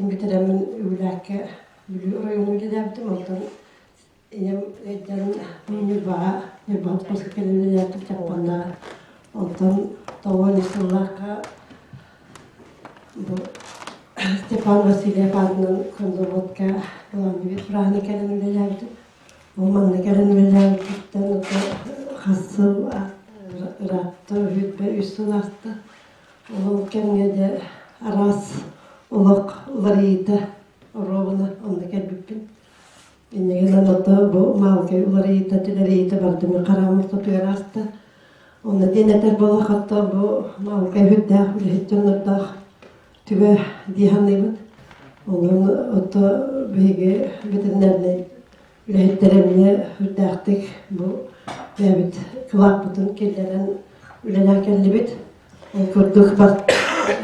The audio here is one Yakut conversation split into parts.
үлэтин бүтэрэммин Үгүлээккэ Бүлүү оройуонун үлэлээбитим. Онтон ийэм ыалдьан Ньурбаҕа Ньурбаҕа туппаска кэлэн үлэлээбитим Чаппаннаҕа. Онтон 93 сыллаахха бу Степан Васильев аатынан конзаводка главный ветвраһына кэлэн үлэлээбитим. Ол манна кэлэн үлэлээбиппиттэн хас сыл ыраатта, 23 сыл ааста. Ол кэмҥэ дьэ араас олох уларыйыыта оруобуна онно кэлбиппин. Иннигинэн ото бу маалыкай уларыйыыта, түлэрийиитэ бардымы хараам ортотугар ааста. Онно диэн этэр буоллахха бу маалыкай үрдээх үлэһит дьоннордоох түбэ дии саныыбын. Онон ото биһиги ветеринарнай үлэһиттэр эмиэ үрдээхтик бу бэйэбит кылааппытын киллэрэн үлэлээн кэллибит. Ол курдук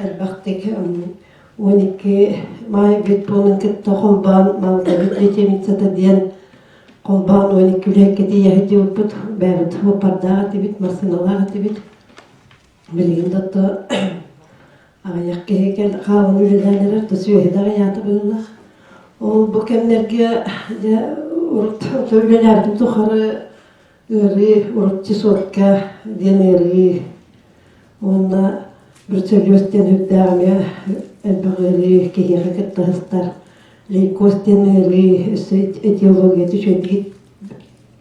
элбэхтик 12 маай ветпуунун кытта холбоон Малдабит лечебницата диэн холбоон 12 үлэһиккэ тиийэ сылдьыбыппыт. Бэйэбит суоппардаах этибит, массыыналаах этибит. Билигин да то аҕыйах киһи кэл хаалан үлэлээн эрэр, то сүөһү да аҕыйаата быһыылаах. Ол бу кэмнэргэ дьэ урут үлэлээбитим тухары ыарыы урут чесотка диэн ыарыы уонна бруцеллез диэн үрдээх эмиэ элбэх ыарыы киһиэхэ кытта сыстар лейкоз диэн ыарыы өссө этиологията үчүгэйдик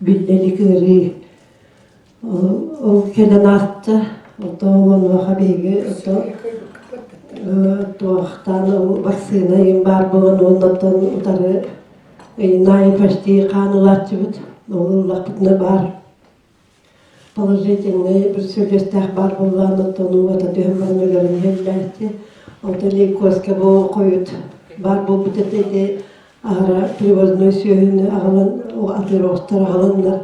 биллэ илик ыарыы ол кэлэн ааста оттон онуоха биһиги туохтаан вакцина ыйын баар буолан уонна оттон утары ыйын аайы почти хаан ылааччыбыт ол ыллахпытына баар положительный бруцеллезтээх баар буоллаҕына оттон уута түһэн баран өлөрөн иһэллээччи онтон лейкозка бу хойут баар буолбут этэ ити аһара привозной сүөһүнү аҕалан атыыр оҕустар аҕаланнар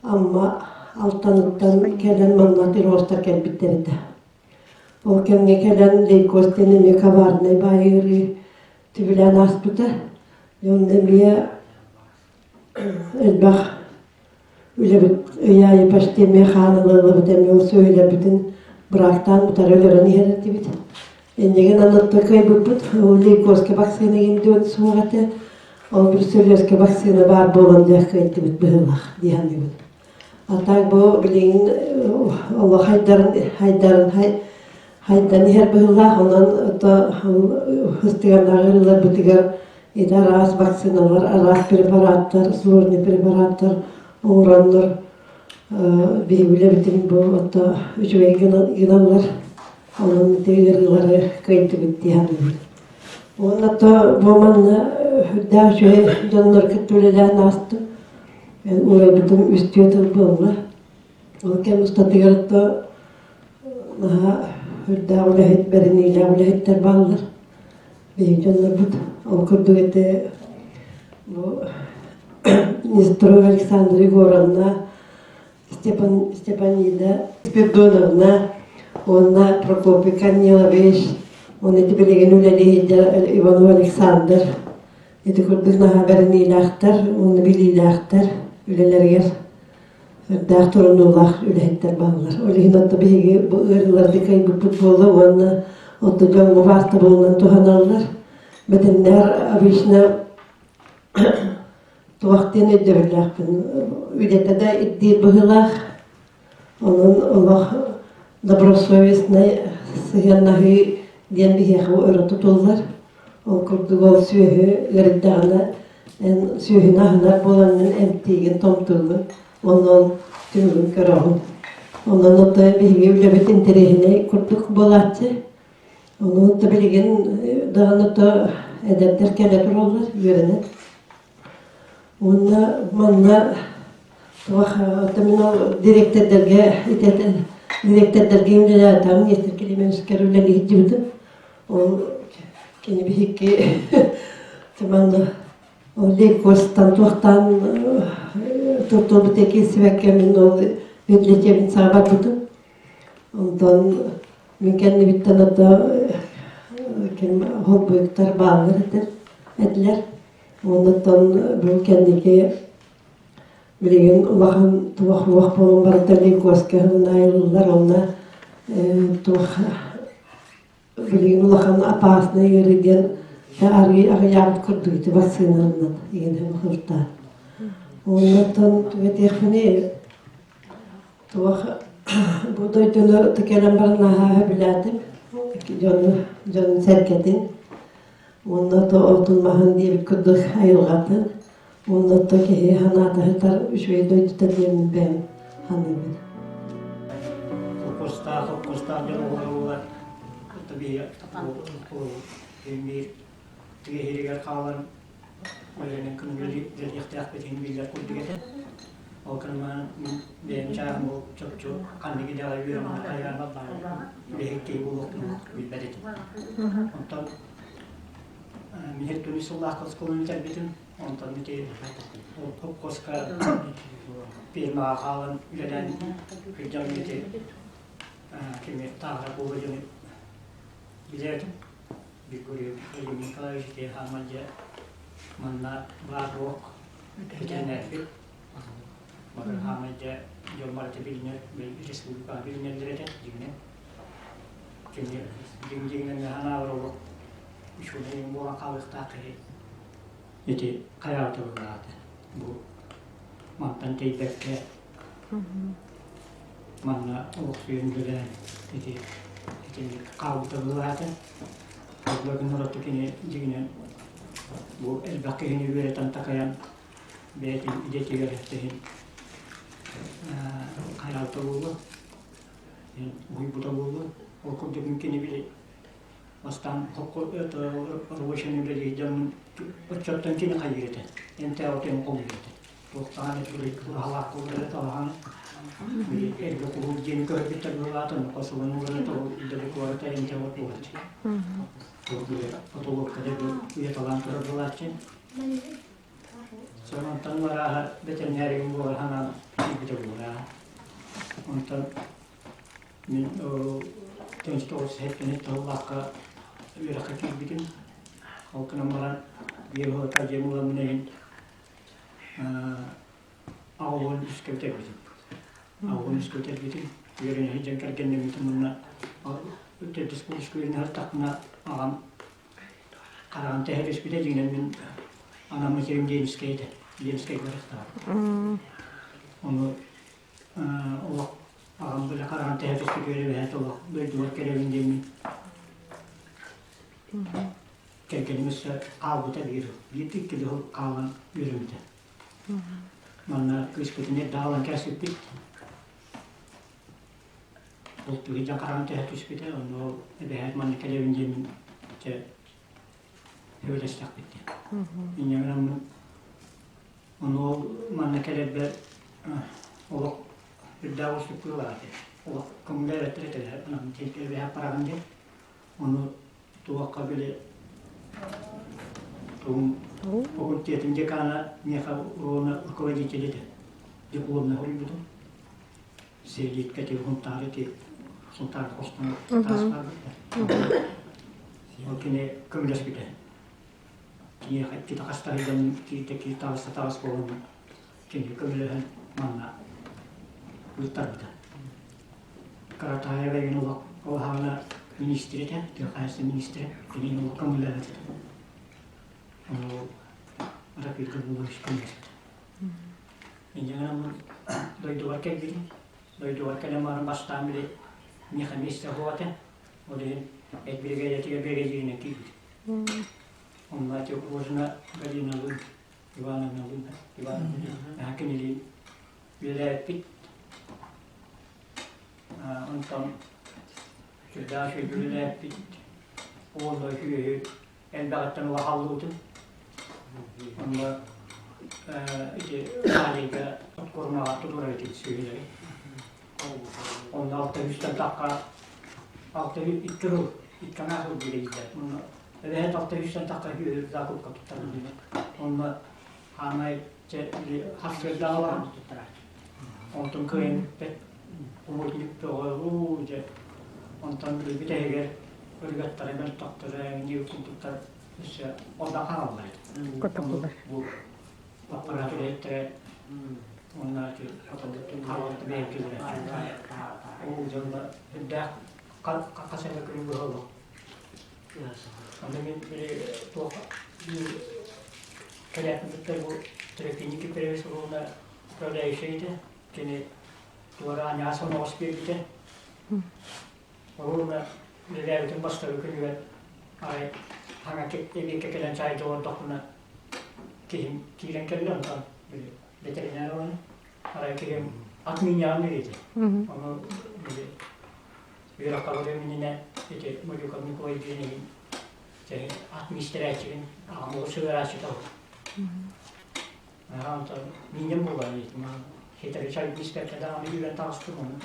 Амма Алтаныттан кэлэн манна тироостар кэлбиттэр этэ. Ол кэмҥэ кэлэн лейкоз диэн эмиэ коварнай баай ыарыы түбүлээн ааспыта. Онно эмиэ элбэх үлэбит ый аайы почти эмиэ хаан ылыллыбыт эмиэ ол сүөһүлэрбитин быраактаан утары өлөрөн иһэр этибит. Иннигин анатта кыайбыппыт. Ол лейкозка вакцина иҥдиэн суох этэ. Ол бруцеллезка вакцина баар буолан дьэ кыайтыбыт быһыылаах дии саныыбын. А так бу билигин олох хайдарын хайдарын хайдан иһэр быһыылаах. Онон ото хыстыганнааҕы ыарыыларбытыгар ити араас вакциналар, араас препараттар, сложный препараттар оҥороннор биһиги үлэбитин бу ото үчүгэй гыналлар. Онон ити ыарыылары кыайдыбыт дии саныыбын. Уонна то бу манна үрдээх үчүгэй дьоннор кытта үлэлээн аастым. Уурайбытым үстүө тыл буолла. Ол кэм устатыгар то наһаа үрдээх үлэһит, бэриниилээх үлэһиттэр бааллар. Биһиги дьоннорбут. Ол курдук ити бу Нестерова Александра Егоровна, Степан, Степанида Спирдоновна уонна Прокопий Корнилович уонна ити билигин үлэлии сылдьар Иванов Александр ити курдук наһаа бэриниилээхтэр уонна билиилээхтэр үлэлэригэр үрдээх турунуулаах үлэһиттэр бааллар. Ол иһин отто биһиги бу ыарыыларды кыайбыппыт буолла уонна отто дьоҥҥо баахтабылынан туһаналлар. Бэтиннээр обычно Туох диэн өйдөбүллээхпин үлэтэ да ирдиир быһыылаах. Онон олох добросовестнай сыһыаннаһыы диэн биһиэхэ өрө тутуллар. Ол курдук ол сүөһү ыарыйдаҕына эн сүөһүнү аһынар буолаҥҥын эмтиигин, томтуугун, онон түмүгүн көрөҕүн. Онон оттон биһиги үлэбит интэриэһинэй курдук буолааччы. Онон да билигин даҕаны то эдэрдэр кэлэ тураллар, үөрэнэн. Уонна манна туох мин ол дириэктэрдэргэ итэтэн дириэктэрдэргэ үлэлээтэҕим Нестер Климовичка үлэлии сылдьыбытым. Ол кини биһикки манна ол лейкозтан туохтаан туттулбут киирсибэккэ мин ол библиотекабын барбытым. Онтон мин кэннибиттэн ото ким холбуйуктар бааллар этэр этилэр. Оннуттан бу кэнники билигин улахан туох уох буолан барыта лейкозка айыллар онно туох билигин улахан опасный ыарыы диэн Арыый аҕыйаабыт курдук ити вакциналарынан игин хуртаан. Оннуттан этиэхпиний туох бу дойдуну кэлэн баран наһаа сөбүлээтим. Дьону дьон сэргэтин уонна то отун маһын диэбит курдук айылҕатын уонна то киһи санаата сытар үчүгэй дойдута диэн бэйэм саныыбын. Холкуостаах, холкуостаах дьон оҕолоругар биир тыа иһигэр хаалан үлэнэн күнүлэһиэхтээхпитин биллэр курдук этэ. Ол гынан мин бэйэм чааһым ол чопчу ханнык идэҕэ үөрэммит хайаан үлэһит киһи буолуохпун билбэт этим. Онтон мин һэттүнү сыллаахха оскуоланы бүтэрбитим. Онтон ити холкуоска фирмаҕа хаалан үлэлээн кырдьан ити кими тааһара буола дьону билэр этим. Григорий Николаевич ити хаама дьэ манна баар буох бэтэринээрбит. Бары хаамай дьэ дьон барыта билинэр, республикаҕа билинэллэр этэ дьиҥинэн. Кини дьиҥ-дьиҥинэн ханаабар олох үчүгэй буолан хаалыахтаах киһи. Ити хайаата быһаата. Бу мантан тэйбэккэ манна олохсуйан үлэлээн ити итинник хаалбыта быһаата. Ол гыннар кини дьиҥинэн бу элбэх киһини үөрэтэн такайан бэйэтин идэтигэр иһин хайаалта буолуо, уһуйбута буолуо. Ол курдук кини били бастаан рабочай үлэлии дьонун оччоттон кини хайыыр этэ, эмтээҕитин хомуйар этэ. Туохтаан ураһалаах куллары талаһан били эргэ куһул диэни көрбүттэр быһылаатын хосулун уларыта далекуарата эмтээҕит буолааччы. Потолокка да уйаталаан турар буолааччы. Сонунтан арааһа бэтэринээригим буолар санаан киирбитэ буолар. Онтон мин 1997 сыллаахха үөрэххэ киирбитим. Ол гынан баран биир уһута дьиэм ыламмын иһин аҕабын үскэ бүтэрбитим. Аҕабын үскэ бүтэрбитим. Үөрэнэ сылдьан кэргэннэммитим уонна төрдүс курска үөрэнэ сырыттахпына аҕам хараҕын тэһэ түспүтэ дьиҥинэн мин анаммыт сирим Ленскэй этэ. Ленскэйгэ барыахтааҕым. Ону олох аҕам били хараҕын тэһэ түспүт үөрэ олох дойдубар кэлэбин диэммин кэргэним өссө хаалбыта биир биир икки сыл хаалан үөрэммитэ. Манна кыыспытын эрдэ аҕалан кээспиппит. Ол түгэн хараҕын тэһэ түспүтэ, онно ол эбэһээт манна кэлэбин диэммин чэ сөбүлэстэхпит диэн. Инньэ гынан ону ол манна кэлэрбэр олох үрдээх уустук быһыылаах этэ. Олох көҥүллээбэттэр этэ эбэһээт бараҕын диэн. Ону туохха били тугум факультетын декана миэхэ уруона руководитель этэ. Дипломна хоруйбутум. Селитка ти Сунтаары ти Сунтаар хостон таас барбыт. Ол кини көмөлөспүтэ. Киниэхэ иккитэ хастарыйдан киирдэ киир таҕыста таҕыс буолан кини көмөлөһөн манна ыыттарбыта. Каратаева игин олох олаһаана министр этэ, тыа хаһаайыстыба министрэ, кини олох көҥүллээбит этэ. Ону Рапирка Булович көмөлөспүтэ. Инньэ дойдубар кэлбитим. Дойдубар кэлэн баран бастаан били миэхэ миэстэ суох этэ. Ол иһин эт биригээдэтигэр биригэдьииринэн киирбитим. Онно Рожина Галиналыын, Ивановналыын, Ивановна кинилиин үлэлээбиппит. Онтон сүрдээх үчүгэй үлэлээбиппит. Уонна үһү элбэҕиттэн улахаллыбытым. Онно ити Алига курунаҕа тутура этим сүөһүлэри. Онно алта үстэн тахха алта икки сыл икки аҥаар сыл биэрэллэр. Онно эбэһээт алта үстэн тахха үһү закупка туттарым. Онно хаамай чэ хасырдаалаан Онтон кыайан бүппэт умурдук бөҕө уу дьэ онтон бүтэһигэр ырыгаттара мөлтөхтөрө эҥин курдуктар өссө онно хаалаллар Котокулар. Бу аппарат үлэһиттэрэ уонна хаалбыт бэйэм Ол дьонно үрдээх хас эмэ күн быһа олох. Аны мин били туох биир кэлээппин кытта бу Трофимник Ефремович уруна управляющай этэ. Кини туора аньаас оноҕос биэрбитэ. Уруна үлэлээбитин бастакы күнүгэр арай хаҥа эбиэккэ кэлэн чаайда олордохпуна киһим киирэн кэллэ онтон били ветеринар оҕону арай киһим ат миинньэҕин диэти. Ону били үөрэххэ барыам иннинэ ити Модюков Николай диэн иһин ат миистэрээччигин аҕам олус сыһыарааччыта ол. Аа онтон миинньэм буолла диэтим. Хитэри чай миспэккэ даҕаны үүрэн таҕыстым ону.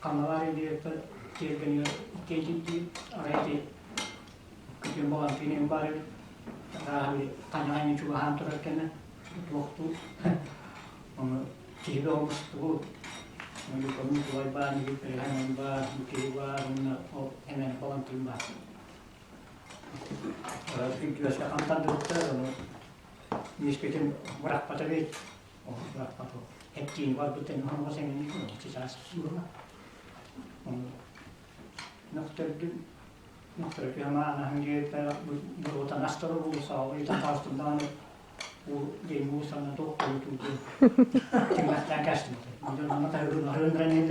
Ханна баар диэбиппэр тиэргэнигэр иккиэн арай ити күтүм буолан киниэм баар эбит. Арааһы таҥаҕа чугаһаан турар кэмэ туохтуу. Ону киһи бөҕө Модюков Николай баар, Никита баар, киһи баар, уонна ол эмэн Балантин баар. Үтүөскэ хантардыбыттар, ону миспитин бырахпата эбит. Ол бырахпата. Эттиини барбыттан оһоҕос эҥин чычаас буолла. Ону нөхтөрдүм нөхтөрдүм анаһын диэбиппэр буруотан астары булсаҕа ыйтан таҕыстым даҕаны диэн муусаны туох туутуутун тимэхтээн кэстим. Онтон манна таһыгын аһыын ранен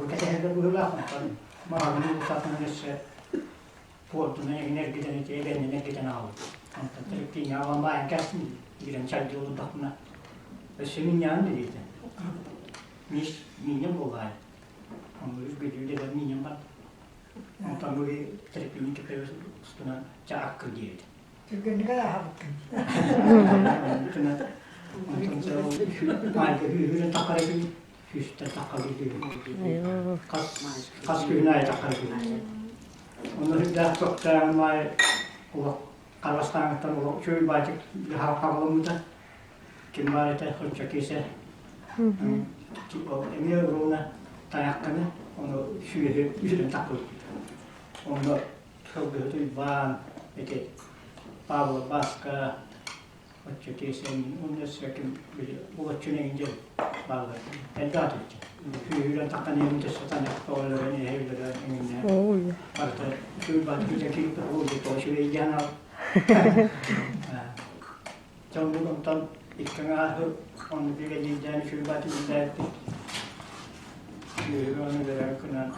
кэтэһэргэ быһыылаах онтон маҕаһыын уулуссатынан өссө пуордунан эҥин эргитэн ити эбэннэн эргитэн аҕалбыт. Онтон төрүттииҥҥэ аҕалан баайан кэстим киирэн чалдьы олордохпуна өссө минньэҕин дириэтэ. Мис миинньэн буоллаҕай. Онно үргүдүү дэгэр миинньэн барда. Онтон бу терпиини киппэ устунан чааккы диэбит. Түргэнник ааһабыккын. Хас күн аайы таххара Онно үрдээх тохтоон маай олох Казахстаҥҥыттан олох үчүгэй баатик хаҕаламмыта. Ким баар этэ хоччо киэсэ. Эмиэ уруна тайахханы ону сүөһү үһүнэн тахпыт. Онно Сылгыһыт Уйбаан, ити Павла Баска, оччо тиэсэҥин уонна өссө ким били Булаччын эҥин диэн бааллар. Элбэх этилчэ. Күүһүрэн таххан иһин өссө танык тоҕолорун эһэ өлөрөн эҥиннэ. Барыта Уйбаан күтэ киирбит уолу тоҕо үчүгэй диэн ал. Дьон онтон икки аҥааһы онно биригэдьиирдээн үчүгэй баатын үлэлээбиппит. Үөһүгэр ону өлөрөн гынан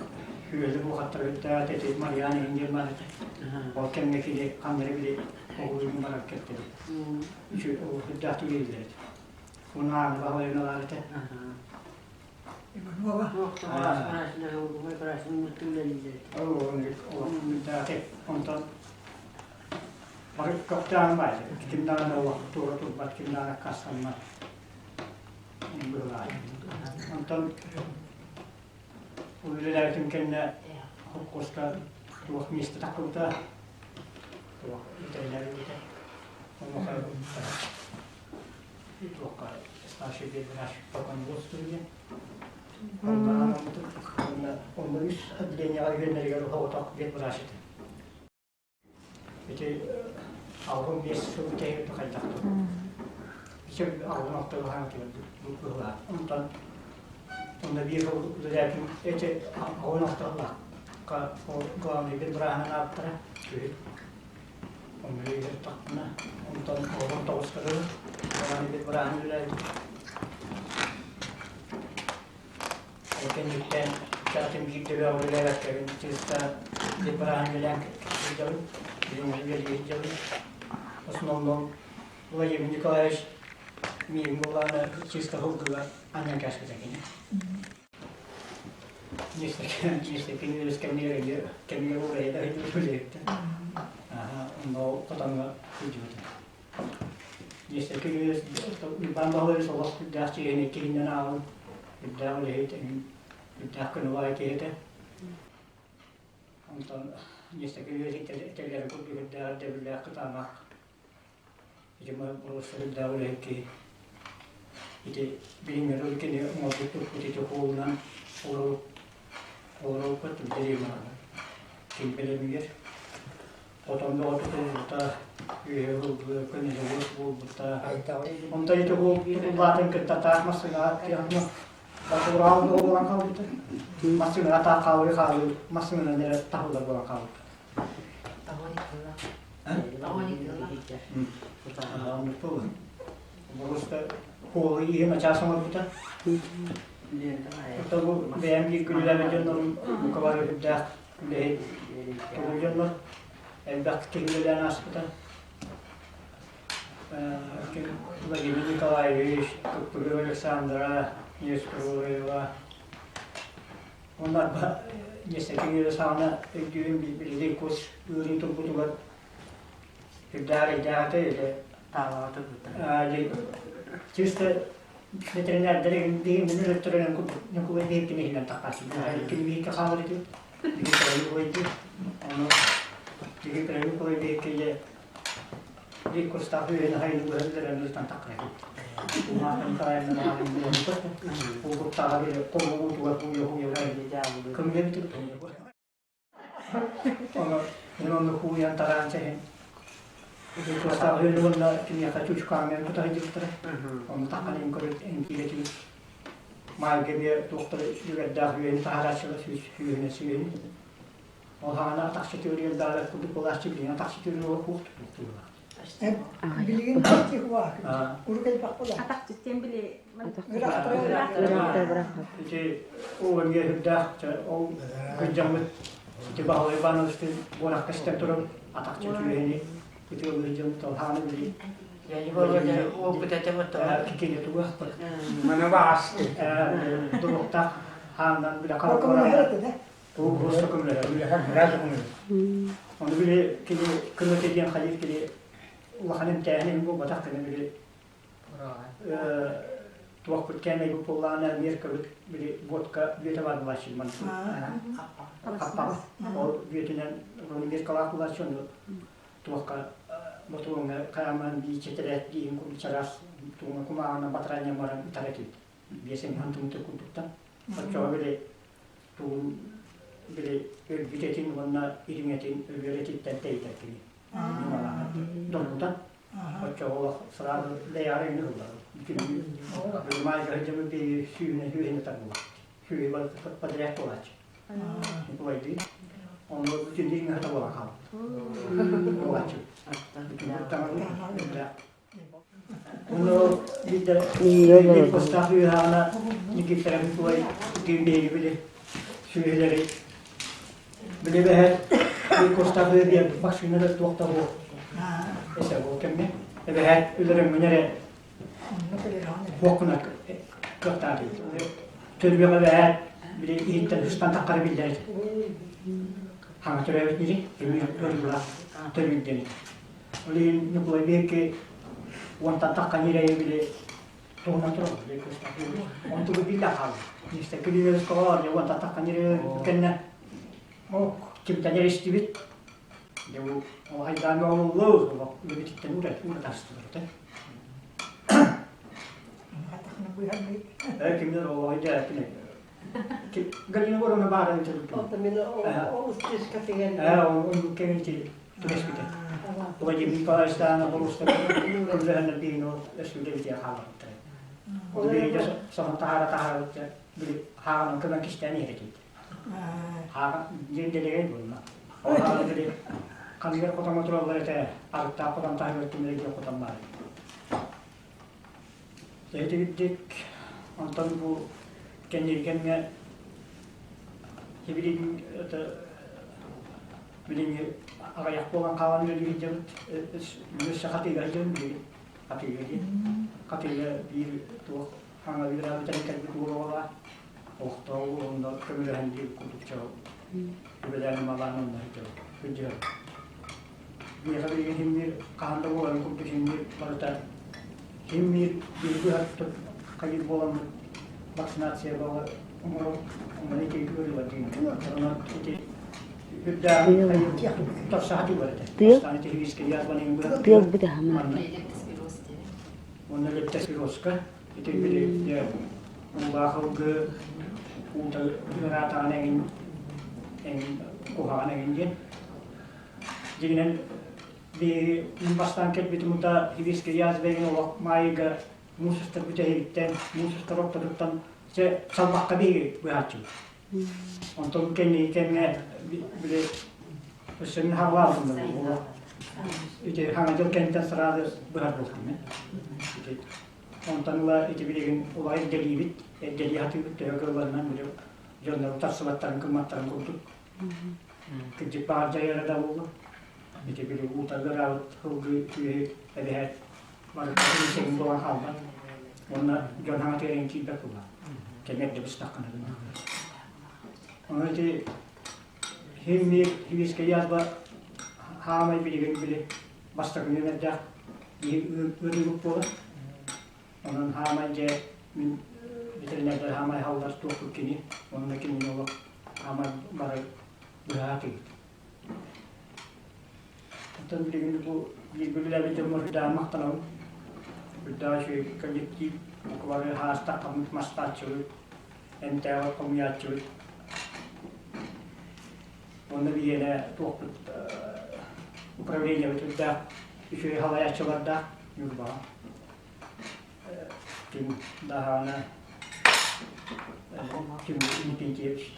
үөлү буохаттар үттээх ити Марьяна иһин диэн баар этэ. Ол кэмҥэ кини ханна эрэ били оҕуруйун барар кэлтэри. Үчүгэй үрдээх түгэнилэр этэ. Уну ааны баһылайын алаар этэ. Иванова. Онтон бары көхтөөн баай. Ким даҕаны олох туора турбат, ким даҕаны аккаастаммат. Быһылаах. Онтон үлэлээбитим кэннэ холкуоска туох миэстэ таххыбыта, туох ветеринар Онуоха туохха старший ветврач полковник диэн. Онно онно үс отделениеҕа үһүөннэригэр оҕотох ветврач этим. Ити 65 сыл бүтэһик хайдах алгын охтолоһон быһылаах. Онтон онно биир сыл үлэлээтим. Эти алгын охтолоохха ол главный бырааһынан ааттара күһүн. Онно үөртахпына онтон оҕон тоҕуска дылы главный бырааһын үлэлээбитим. Ол кэнниттэн чаатын биир төбөҕө үлэлээбэккэбин чыыста бырааһын үлэлээн сылдьабын, билигин үлэлии сылдьабын. Основном Владимир Николаевич миигин буоллаҕына чыыста сылгыга анньан кээспитэ кини. Миэстэ кэмигэр кэмигэр уурайа да үлэлээбитэ. Онно хотоҥҥо сылдьыбытым. Миэстэ Уйбаан Баһылайбыс олох үрдээх чиэһинэй киһинэн ааҕан, үрдээх үлэһит, үрдээх көнө киһи этэ. Онтон миэстэ этэллэрин курдук үрдээх ирдэбиллээх кытаанах ити просто үрдээх үлэһит киһи. Ити билиҥҥи дылы кини оҥорбут туппут ити холунан олоробуппут дэриэбинэҕэ ким бэлэмигэр Хотон бөҕө тутуллубута, үөһэ ылбыт, көнөдүгүс буолбута. Онтон ити тутуллаатын кытта таах массыынаҕа тиэхиньэ батураал буолан хаалбыта. Массыынаҕа таах хаалыы хаалыы массыынанан эрэ таһыллар буолан хаалбыта. Просто хуолу иһин начаас оҥорбута. Оттон бу бэйэм биир күнүлээбит дьоннорум бука бары үрдээх үлэһит тугу дьоннор элбэх киһи үлэлээн ааспыта. Владимир Николаевич, Кыппыгыр Александра, Нескорова, Онно Несекин саҕана өйдүүрүм билигин кус ыарыы турбутугар үрдээх эрэйдээх этэ Таалаҕа турбута. Чисто ветеринардары биһи мин өлөттөрөнөн курдук Ньукулай биһиккини иһинэн таххааччы. Кини биһикки хаалар этим. Биһи Ньукулай Ону биһи Ньукулай биһикки биир курстаах үөһүн аһайын быһан өлөрөн таххар этим. Мин онно хууйан тараан чэһин курстаах үөнү уонна киниэхэ чучукааҥҥа кута сылдьыбыттара. Онно таххан им көрүт эмтиирэтин маайга биэ туохтары сүгэрдээх үөнү таһаарааччылар сүүһүнэ сүүһүн. Ол хаана атахчы түөрүйэл даалар курдук буолааччы билигин атахчы түөрүйэл олох уох туттуулаах. Билигин тихуа урук элбэх буолар. Атахчыттан били Ити ол эмиэ үрдээх ол кырдьаммыт ити Баһылай Ивановичтыын буорахха истэн туран атахчы түөһэни ытыалыыр дьон талһааны били кикини туга Маны баасты. Дуруктаах хааннан биле хараккалар Бу просто көмөлөһөр. Ону били кини көмөтө диэн хайыр кини улахан эмтээһин эҥин буолбатах кини били туохпут кээмэйбит буоллаҕына Америкабыт били водка бүөтэ баар булааччы ман хаппаҕа ол бүөтүнэн Америкалаах булааччы ону туохха ботуоҥҥа хааман бии чэтэрээт диин курдук чараас туҥа кумааҕынан батараанньан баран ытар этибит биэс эмиһан тумутук курдуктан оччоҕо били тугун били өлбүт этин уонна ириҥэтин өлүөр этиттэн тэйитэр кини доргутан оччоҕо олох сразу бэйэҕэр эҥин ыллар бүтүннүү маайга сылдьаммыт биһиги сүүһүнэн сүүһүнэ тарбылар сүүһү подряд буолааччы Николайдыы онно бүтүннүү иҥэһэтэ буолан хаалбыт буолааччы бүтүннүү таҥара Ону биирдэ биир кустаах үөһэҕинэ Никифоров Николай биһиги били сүөһүлэри били бэһэр биир кустаах үө биэрбит массыына да туох да буол эсэ ол кэмҥэ эбэһээт өлөрөммүн эрэ буоккуна кыахтаах төрүөҕэ эбэһээт били иһиттэн ыстан таххара биллэр этэ хаҥа төрөөбүт ньири ырыылаах төрүүр диэн Ол иһин Ньукулай биһикки уонтан тахха ньирэйи били туһунан турабыт били Онтугу биллэ хаалла. Мистер Кириллович уонтан тахха ньирэйи кэннэ кимтэн эрэ истибит. Дьэ бу ол айдаан оҕоллу үлэбититтэн уура тастылар этэ. Э кимнер ол айда кини Галина Горовна баара эбитэ. Оттон мин ол устишка тигэн. Э ол кэминти түбэспитэ. Владимир Николаевич даана болуста көмөлөһөннөр биһин ол өссүлдэ битиэ хаалбыттар. Ол биһиги соһон таһаара таһаарбыт били хааҕынан көмөн кистээн иһэр этибит. Хааҕа диэн дэлэгэй буолла. Ол хааны били ханыгар хотоҥҥо тураллар этэ, арыттаах хотон таһыгар кимнэрэ диэн хотон баар. Этибиттик онтон бу кэнниргэмҥэ сибилигин это билиҥҥи аҕыйах буолан хаалан үлэлии сылдьабыт өссө хатыыга сылдьабын билигин хатыыга диэн хатыыга биир туох хаҥа үөрэҕи кэлбит уол оҕо баар олохтоох уолунна көмөлөһөн диир курдук чаҕыл үлэлээн малаан онно сылдьабыт сылдьыһабыт миэхэ билигин син хаһан да буоларын курдук син барыта син биир биир хайыр буоламмыт вакцинация оҥорор онно ити ыарыылар диэн онон ити Тыал бытаһама. Онно лептоспирозка ити били уулаах ылгы уута ыараатаҕын эҥин эҥин куһаҕан эҥин диэн дьиҥинэн биһиги мин бастаан кэлбитим ута хибиски язва эҥин олох маайыга муус устар бүтэһигиттэн муус устар ортотуттан чэ салбахха биһиги быһааччыбыт Онтон кэнники кэмҥэ били Өссө мин хаалаабытым да буолуо. Ити хаҥа дьыл кэнниттэн сразу быһар буолтум. Ити онтон ыла ити билигин улахан эрдэлиибит, эрдэлии сатыыбыт төһө кыалларынан били дьоннору тахсыбаттарын кымматтарын курдук. Кырдьык баар дьайара да буолла. Ити били уутарга сылгы үөһү эбэһээт барыта сэгин буолан хаалбат. Уонна дьон хаҥатыгар эҥин киирбэт буолла. Кэм эрдэ быстаххына гына. Ону ити химмир химическэй язва хаамай билигин били бастакы нүөмэрдээх биһи ыарыыбыт буолар. Онон хаамай дьэ мин ветеринардар хаамай хааллар туохпут кини уонна кинини олох хаамай бары быһаатыгыт. Оттон билигин бу бииргэ үлэлээбит дьоммор үрдээн махтанабын. Үрдээх үчүгэй коллектив, буквары хаастаххаммыт мастааччыбыт, эмтээҕи хомуйааччыбыт. Уонна биһиэнэ туохпут управлениебыт үрдээх үчүгэй халайааччылардаах Ньурбаҕа. Ким даҕаны Тимур Иннокентьевич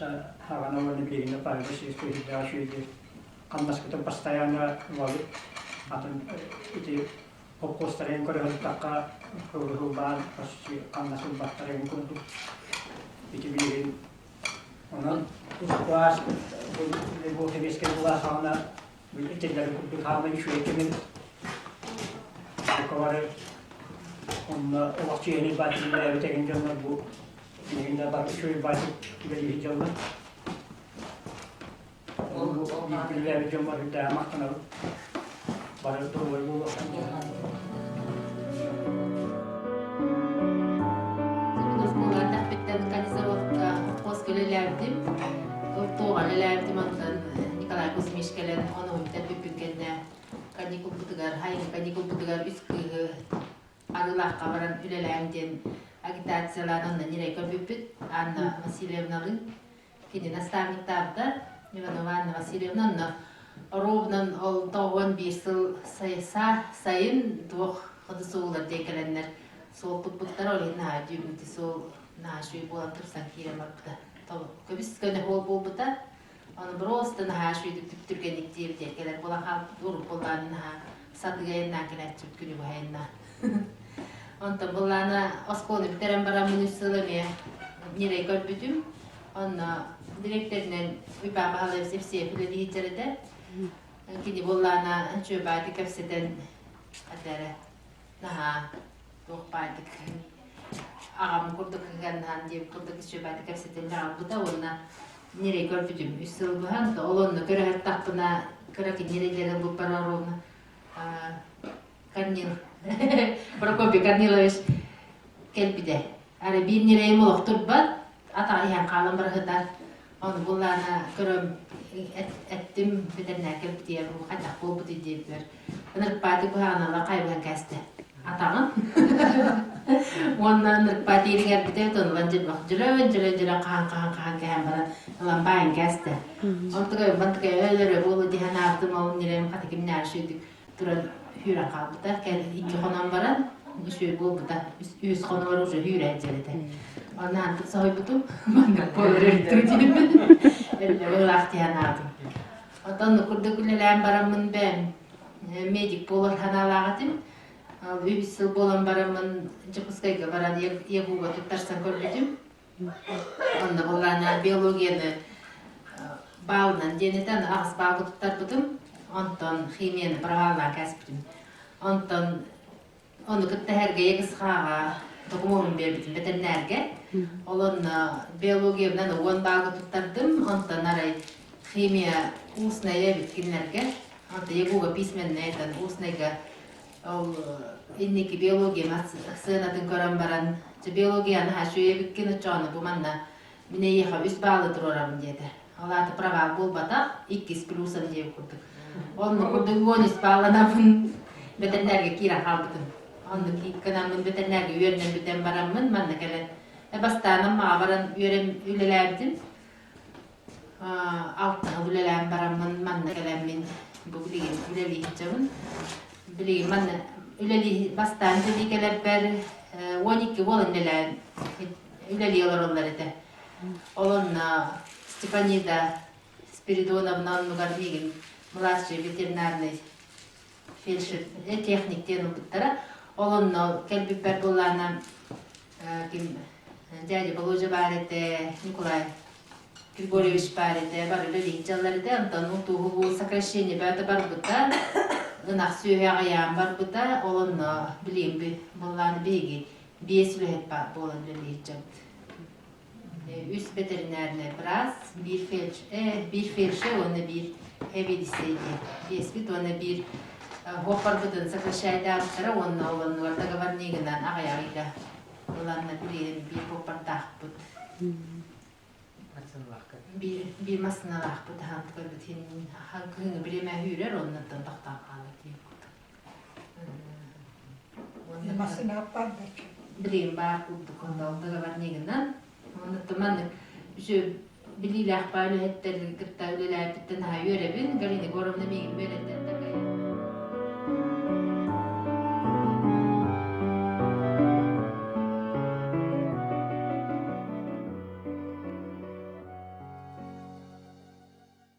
хаҕана уонна билигин Павел Васильевич үрдээх үчүгэйдик хамнаспытын постоянно ылабыт. Атын ити холкуостарын көрө сырыттахха кылгыһыллаан почти хамнас ылбаттар эҥин курдук. Ити билигин онон тус бу сэбиэскэй былаас саҕана итиллэрин курдук хааман үчүгэй кэмин бары онно олох чиэһинэй баатыр үлэлээбит эҥин дьоннор бу билигин да бары үчүгэй баатыр үлэлиир дьоннор. Бииргэ дьоммор үрдээҕи махтанабын. Бары доруобай буолуохтун Оскуолаҕа канизировка хос үлэлээбитим. Туоҕа үлэлээбитим онтон Николай Кузьмич кэлэн ону бүппүт кэннэ каникулбутугар, хайыҥ каникулбутугар үс кыыһы Арыылаахха баран үлэлээҥ диэн агитациялаан онно ньирэй көрбүппүт Анна Васильевналыын. Кини наставниктаабыта Иванова Анна Васильевна онно ровно ол 91 сыл сайын туох ходусуулар диэн кэлэннэр суол туппуттар ол иһин наһаа дьүүммүтү суол наһаа үчүгэй буолан турсан киирэн барбыта көбүс көнө суол буолбута ону просто наһаа үчүгэйдик түптүргэнник диэбит кэлэр буолан хаалбыт урут буоллаҕына наһаа сатыгайыннаан кэлээччибит күнү быһайыннаан Онтон былаана оскуоланы бүтэрэн бараммын үс сыл эмиэ ньирэй көрбүтүм. Онно дириэктэринэн Уйбаан Баһылаев Евсеев үлэлии сылдьар этэ. Кини буоллаана үчүгэйдик кэпсэтэн этэрэ наһаа туох баайдык аҕам курдук кыһыаннаһан диэбит курдук үчүгэйдик кэпсэтэн дьаҕалбыта уонна ньирэй көрбүтүм үс сыл быһан ол онно көрөһөртахпына кыра ньирэйлэри ылбыппар оруобуна Корнил Прокопий Корнилович кэлбитэ. Ары биир ньирэйим олох турбат, атаҕа иһэн хаалан барыһытар. Ону буллаана көрөм эттим бэтэрнээр кэлбитигэр бу хайдах буолбутуй диэбиппэр ынырыкпааты куһаҕаналар хайбыһан кээстэ атаҕын уонна ынырыкпаат ииригэрбитэ тонулан дьылбах дьөлөн дьөлөн дьөлөн хаһан хаһан хаһан кэһэн баран ылан баайан кээстэ онтука бантыка өлөрө буолу диһэн аартым ол ньирэйим хата кимнээх үчүгдүк туран сүүрэн хаалбыта. Кэлин икки хонон баран үчүгэй буолбута. Үс хонугар уже сүүрэн дьиэлэтэ. Онно антык соһуйбутум. Маннык буолар өрүттүм диэммин. Өллөҕө тиһэн аатым. Оттон курдук үлэлээн бараммын бэм медик буолар санаалаах этим. Үс сыл буолан бараммын Дьокуускайга баран ЕГУга туттарсан көрбүтүм. Онно буоллаана биологияны баалынан диэн этэн аҕыс баалга туттарбытым. Онтон химияны проваллаан кээспитим. Онтон ону кытта Сэргэйэ Кысхааҕа докумуонун биэрбитим бэтэринээргэ. Ол онно биологиябынан 10 баалга туттардым. Онтон арай химия устная эбит кинилэргэ. Онтон ЕГУга письменная этэн устнайга Ол инники биология сыанатын көрөн баран, дьэ биологияны үчүгэй оччоҕуна бу манна мин эйиэхэ үс баалы туруорабын диэтэ. Ол аата провал буолбатах, иккис плюсом диэбит курдук. Онно курдук 13 баалланабын бэтэринээргэ киирэн хаалбытым. Онно гынаммын бэтэринээргэ үөрэнэн бүтэн бараммын манна кэлэн бастаан Аммаҕа баран үөрэн үлэлээбитим. Алтыһа үлэлээн бараммын манна кэлэммин бу билигин үлэлии сылдьабын. Билигин манна үлэлии бастаан үлэлии кэлэрбэр 12 буолан үлэлээн үлэлии олороллор этэ. Ол онно Степанида Спиридоновна оннугар миигин младший ветеринарный фельдшер техник диэн ылбыттара. Ол онно кэлбиппэр буоллаана ким дядя Володя баар этэ, Николай Григорьевич баар этэ, бары үлэлиир дьаллар этэ. Онтон утууһу бу сокращение бөҕөтө барбыта, ынах сүөһү аҕыйаан барбыта. Ол онно билигин буоллаана биһиги биэс үлэһит буолан үлэлиир дьоммут. Үс бэтэринээринэй быраас, биир фельдшер, биир фельдшер уонна биир эбиэдиссэй диэн. Биэспит уонна биир хуоппарбытын сокращайдаабыттара уонна ол оннугар договорнигынан аҕыйах ыйга ыланна билигин биир хуоппардаахпыт. Биир, биир массыыналаахпыт аһаан көрбүт кыһыҥҥы бириэмэ үүрэр оннуттан тохтоон хаалар диэн курдук. Массыына баар Билигин баар курдук онно договорнигынан. Оннуттан маннык үчүгэй билиилээх баа үлэһиттэри кытта үлэлээбиттэн наһаа үөрэбин. Галина Егоровна миигин үөрэтэр.